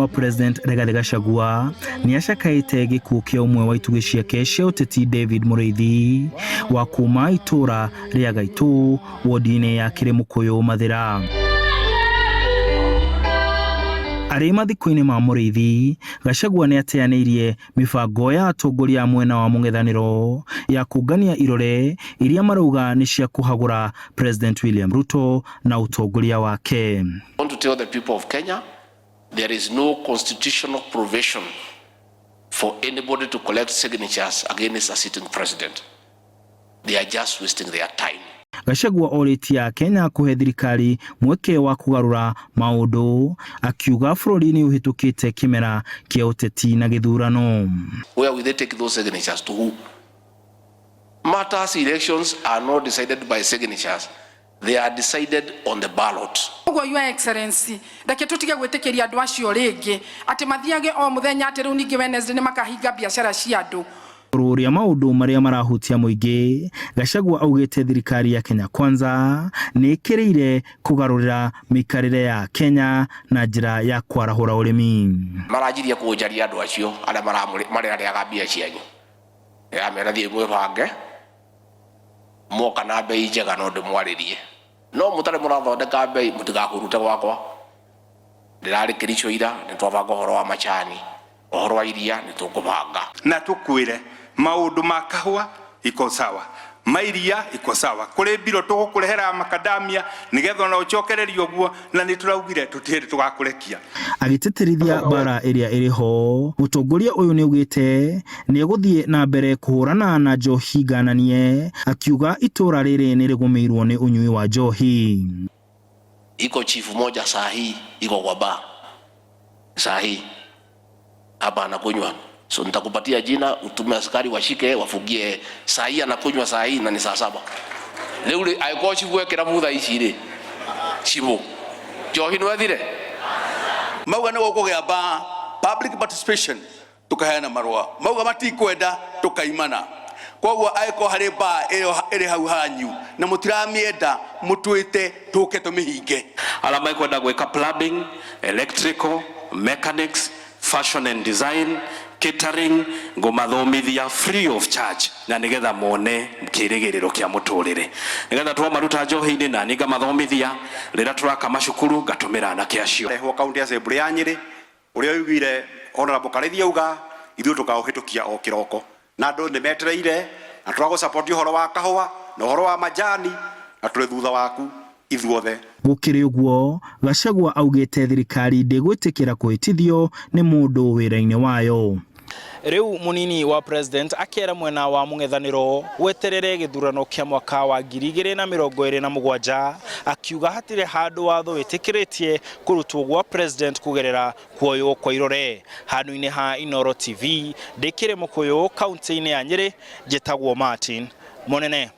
wa President Rigathi Gachagua nĩ acakaĩte gĩkuũ kĩa ũmwe wa itugĩ ciake cia ũteti David Mũrĩithi wa kuma itũra rĩa Gaitũ wodi-inĩ ya Kĩrĩmũkũyũ Mathĩra. Arĩ mathiko-inĩ ma Mũrĩithi, Gachagua nĩ ateanĩirie mĩbango ya atongoria a mwena wa mũng'ethanĩro ya kũngania irore iria marauga nĩ cia kũhagũra President William Ruto na ũtongoria wake. I want to tell the people of Kenya there is no constitutional provision for anybody to collect signatures against a sitting president. They are just wasting their time. Gachagua orĩtie Akenya kũhe thirikari mweke wa kũgarũra maũndũ, akiuga bũrũri nĩ ũhĩtũkĩte kĩmera kĩa ũteti na gĩthurano. Where will they take those signatures to who? Matters elections are not decided by signatures. They are decided on the ballot. Ũguo Your Excellency, reke tũtige gwĩtĩkĩria andũ acio rĩngĩ atĩ mathiage o mũthenya atĩ rĩu ningĩ Wednesday nĩ makahinga biacara cia andũ. Igũrũ rĩa maũndũ marĩa marahutia mũingĩ, Gachagua augĩte thirikari ya Kenya Kwanza nĩ ĩkĩrĩire kũgarũrĩra mĩikarĩre ya Kenya na njĩra ya kwarahũra ũrĩmi. Maranjirie kũnjaria andũ acio arĩa mararĩaga mbia cianyu. Ndĩramera thiĩ mwĩbange moka na mbei njega no ndĩmwarĩrie. No mũtarĩ mũrathondeka mbei mũtigakũrute gwakwa. Ndĩrarĩ Kericho ira nĩ twabanga ũhoro wa macani, ũhoro wa iria nĩ tũkũbanga. Na tũkwĩre maũndũ ma kahũa iko sawa, ma iria iko sawa, kũrĩ mbiro tũgũkũrehera makadamia nĩgetha ona ũcokererie ũguo, na nĩ tũraugire tũtirĩ tũgakũrekia. Agĩtĩtĩrithia mbara ĩrĩa ĩrĩ ho, mũtongoria ũyũ nĩ augĩte nĩ egũthiĩ na mbere kũhũrana na njohi ngananie, akiuga itũra rĩrĩ nĩ rĩgũmĩirwo nĩ ũnyui wa njohi. Iko chifu moja saa hii iko kwa bar saa hii hapa anakunywa, so nitakupatia jina utume askari washike wafungie. Saa hii anakunywa saa hii na ni saa 7 rĩu rĩ, angĩkorwo chifu ekĩra mutha ici rĩ, chifu njohi nĩwethire mauga nĩ gũkũgĩa ba public participation, tukaheana marũa mauga matikwenda tukaimana. Koguo angĩkorwo harĩ ba ĩyo ĩrĩ hau hanyu na mũtiramĩenda, mũtwĩte tũke tũmĩhinge. Arĩa mekwenda gwĩka plumbing, electrical, mechanics, fashion and design, catering, ngũmathomithia free of charge na nĩgetha mone kĩrĩgĩrĩro kĩa mũtũrĩre, nĩgetha twamaruta njohi-inĩ na niĩ ngamathomithia rĩrĩa tũraka macukuru ngatũmĩra anake acio. Rehwo kaunti assembly ya Nyĩrĩ ũrĩa ũiguire Honorable Karĩthi auga ithuĩ tũkaũhĩtũkia o kĩroko, na andũ nĩ metereire na tũragũ support ũhoro wa kahũa na ũhoro wa majani na tũrĩ thutha waku ithuothe. Gũkĩrĩ ũguo, Gachagua augĩte thirikari ndĩgwĩtĩkĩra kũhĩtithio nĩ mũndũ wĩra-inĩ wayo. Rĩu mũnini wa president akera mwena wa mũng'ethanĩro weterere gĩthurano kĩa mwaka wa 2027, akiuga hatirĩ handũ watho wĩtĩkĩrĩtie kũrutwo gwa president kũgerera kuoywo kwa irore. Handũ-inĩ ha Inooro TV ndĩkĩrĩ Mũkũyũ kaunti-inĩ ya Nyĩrĩ, njĩtagwo Martin Mũnene.